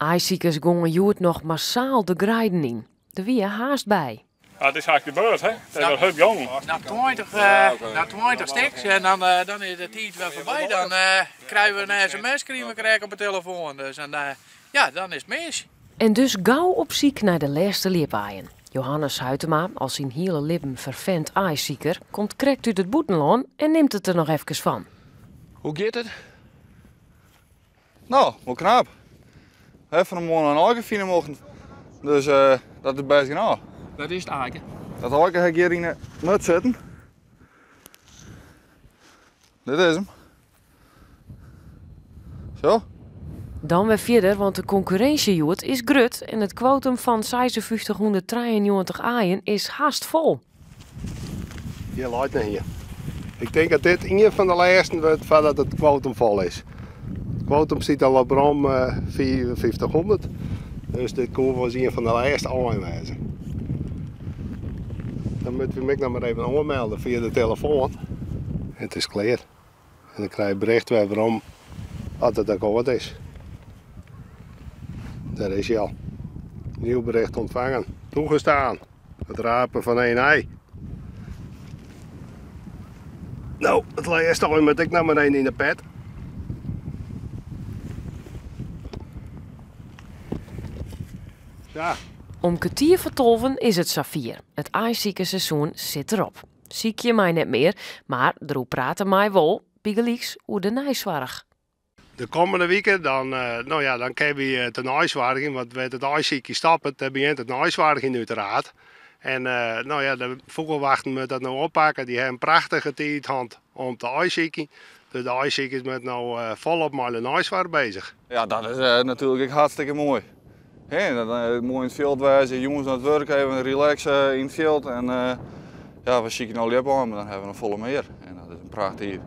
Aaisikers gongen hjoed noch massaal de greiden yn. Der wie haast by. Ja, it is hartstikke de beurt, hè? It is wer hurd gongen. Noch 20, noch 20 stiks en dan, dan is de tiid wer foarby. Dan krije we in sms krigen we krekt op de telefoan. Dus en, ja, dan is it mis. En dus gau op syk nei de lêste ljipaaien. Johannes Huitema, al syn hiele libben fervent aaisiker, komt krekt út it bûtenlân en nimt it der noch efkes fan. Hoe giet it? No, wol knap. We ha fan 'e moarn in aaike fine mochten. Dus dat is bêst genôch. Wat is it aaike? Dat aaike ha ik hjir yn 'e mut sitten. Dit is 'm. Zo. Dan wer fierder, want de konkurrinsje hjoed is grut en it kwotum fan 5693 aaien is hast fol. Hjir leit noch ien. Ik tink dat dit ien fan de lêsten wurdt foardat it kwotum fol is. It kwotum stiet al op rom 5500, dus dit koe wolris ien fan de lêste aaien wêze. Dan moatte we him ek noch mar even oanmelde fia de telefoan. It is klear. En dan krij je bericht wer werom as it akkoart is. Dêr is hy al. Nieuw bericht ontvangen. Toegestaan. It rapen fan één ei. No, it lêste aai moat ek noch mar een yn de pet. Sa. Om kertier foar tolven is it safier. It aaisikersseizoen sit derop. Sykje mei net mear, mar deroer prate mei wol, bygelyks oer de neisoarch. De kommende wike dan, no ja, dan kinne wy te neisoargjen, want wêr't it aaisykjen stoppet, dêr begjint it neisoargjen úteraard. En no ja, de fûgelwachten moatte dat no oppakke. Dy hawwe in prachtige tiid hân om te aaisykjen. Dus de aaisikers moatte no folop mei de neisoarch bezich. Ja, dat is natuerlik ek hartstikke moai. Hè, dat moai yn it fjild wêze, jûns nei it wurk even relaxe yn it fjild. En ja, we sykje no ljipaaien, mar dan hawwe we noch folle mear. En dat is in prachttiid.